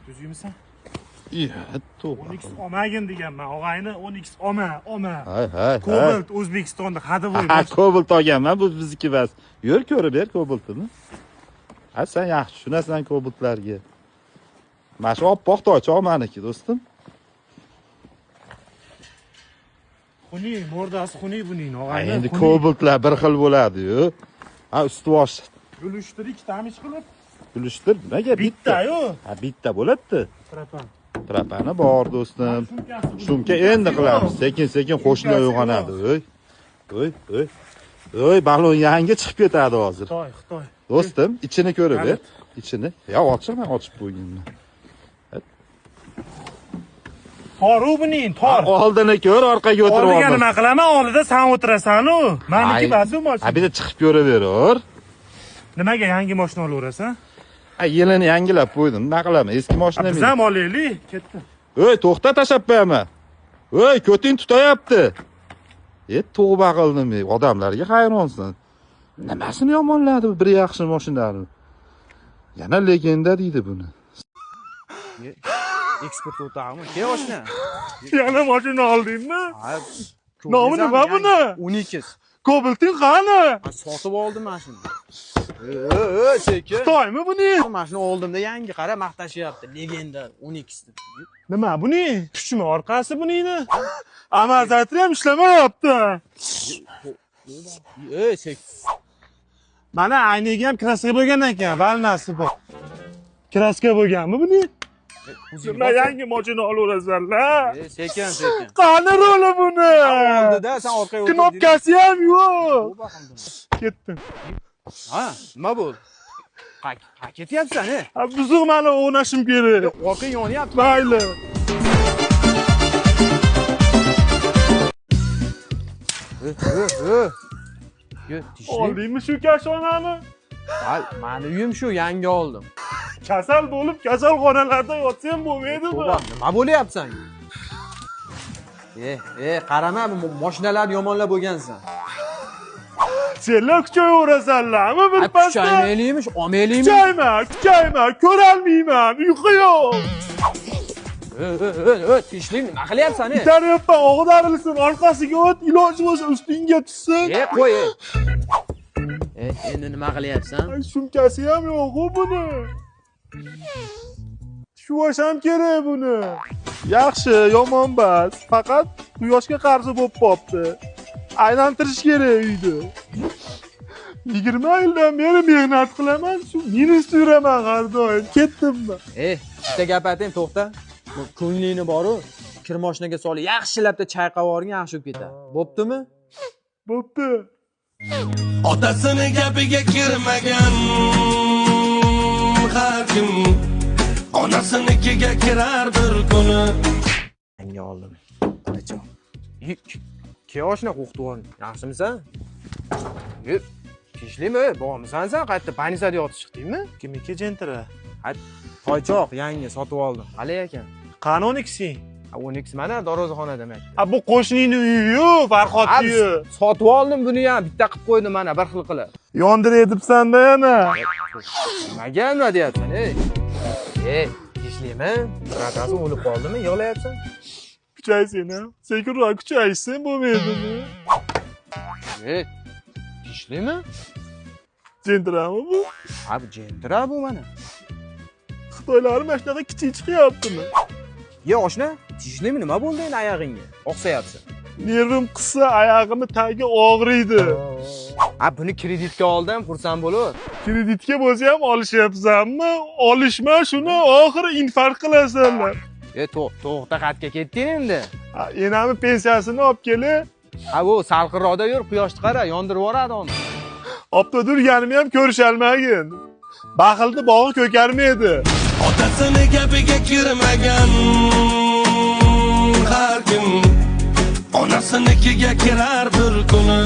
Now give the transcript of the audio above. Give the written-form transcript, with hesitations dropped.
Tuzukmisan? Iya, to'g'ri. 10x olmagin deganman, og'ayni, 10x olma, olma. Hay, hay, hay. Cobalt O'zbekistonda ходовой. Ha, Cobalt olganman, bu bizniki emas. Yur ko'rib ber Cobaltini. Ha, sen yaxshi tushunasan Cobaltlarga. Mana shu oppoq toychoq maniki, do'stim. Xunuk, mordasi xunuk buning, Ha, og'ayni. endi Xunuk. Cobaltlar bir xil bo'ladi-yu. Ha, usti bosh Yulishtir ikkitami ish qilib? kulishtir. Nimaga bitta? Bitta-yu. Ha, bitta bo'ladi. Propan. Trapani bor, do'stim. Sumkasi buning. Sumka endi qilamiz. Sekin-sekin qo'shnilar uyg'onadi. Oy. Oy, oy. Oy, balon yangi chiqib ketadi hozir. Xitoy, Xitoy. Do'stim, ichini ko'rib ber. Kalit. Ichini. Ya ochiqman, ochib qo'yganman. Tor-u buning, tor. Oldini ko'r, orqaga o'tirib Oldiga olma. nima qilaman? Oldida sen o'tirasan-u. Meniki bas u Ha, mashina. bitta chiqib ko'raver. Nimaga yangi mashina olaverasan? Ha, yilini yangilab qo'ydim. Nima qilaman? Eski mashina Biz meni. ham olaylik. Ketdi. Ey, to'xta, tashlab qo'yaman. Ey, ko'ting tutayapti. E, tavba qildim. Ey, odamlarga hayronsan. Nimasini yomonladi bu bir yaxshi mashinani? Yana legenda deydi buni. Ekspert o'tag'imi? Ke oshna. Yana mashina oldingmi? Ha. Nomi nima buni? 12. Cobalting qani? Ha, sotib oldim mana shuni. E, sekin. Xitoymi buni? Mana shuni oldimda yangi, qara, maqtashyapti. Legenda 12 deb. Nima buni? Kuchmi orqasi buningni? Amortizator ham ishlamayapti. Ey, sekin. Mana aynigi ham kraska bo'lgan ekan, valnasi bor. Kraska bo'lganmi buni? Nima yangi mashina olaverasanlar? Ey, sekin, sekin. Qani ruli buni? Oldida sen orqaga o'tir. Knopkasi ham yo'q. Ketdim. Ha, nima bo'ldi? Ha, ha, ketyapsan, e? Ha, buzuq mani o'ynashim kerak. Orqang yonyapti. Mayli. E, e, e. Yo, tishli. Oldingmi shu kashonani? Ha, mani uyim shu, yangi oldim. Kasal bo'lib kasalxonalarda yotsam bo'lmaydimi? To'g'ri, nima bo'lyapsan? E, e, qarama, bu mashinalarni yomonlab bo'lgansan. Senlar kuchayverasanlarmi bir Ha, pasda? kuchaymaylikmi, olmaylikmi? Kuchayma, kuchayma, ko'rolmayman, uyqu yo'q. E, e, e, e, tinchlik, nima qilyapsan, e? Itaryapman, og'darilsin, orqasiga o't, iloji bo'lsa ustingga tushsin. E, qo'y, e. E, endi nima qilyapsan? Ay, sumkasi ham yo'q-ku buni. Tushib ham kerak buni. Yaxshi, yomon emas. Faqat quyoshga qarshi bo'lib qopti. Aylantirish kerak uyni. 20 yildan beri mehnat qilaman, shu minus yuraman har doim. Ketdimmi? E, bitta gap aytayim, to'xta. Bu ko'nglingni boru, kir moshinaga solib, yaxshilabda chayqab yuborgin, yaxshi bo'lib ketadi. Bo'ptimi? Bo'pti. Otasini gapiga kirmagan har kim onasinikiga kirar bir kuni. Yangi oldim. Qaracho. Ke oshna qo'rqitib yubording. Yaxshimisan? Yep. Tinchlikmi? Bormisan sen? Qayerda больницада yotib chiqdingmi? Kimniki Gentra? Toychoq yangi sotib oldim. Qalay ekan? Qani 12sing? Ha, 12 mana darvozaxonada mayapti. Ha, bu qo'shningni uyi-yu, Farhod uyi. Sotib oldim buni ham, bitta qilib qo'ydim mana bir xil qilib. Yondirib etibsan-da yana. Nimaga nima deyapsan, ey? Ey, tinchlikmi? Birodasi o'lib qoldimi? Yig'layapsan? Kuchaysin ha. Sekinroq kuchaysin bo'lmaydimi? Ey, tinchlikmi? Gentrami bu? Ha, bu Gentra bu mana. Xitoylar mana shunaqa kichik chiqyaptimi? Ye, oshna, tinchlikmi? Nima bo'ldi endi oyog'ingga? Oqsayapsan. Nervim qissa, oyog'imni tagi og'riydi. Ha, buni kreditga oldim, xursand bo'lib. Kreditga bo'lsa ham olishyapsanmi? Olishma shuni, oxiri infarkt qilasanlar. E, to'xta, qayerga ketding endi? Ha, enamni pensiyasini olib kelib, Ha, bu salqinroqda yur, quyoshni qara, yondirib yuboradi uni. Olib turganimni ham ko'risholmagin. Baxilni bog'i ko'karmaydi. Otasini gapiga kirmagan har kim onasinikiga kirar bir kuni.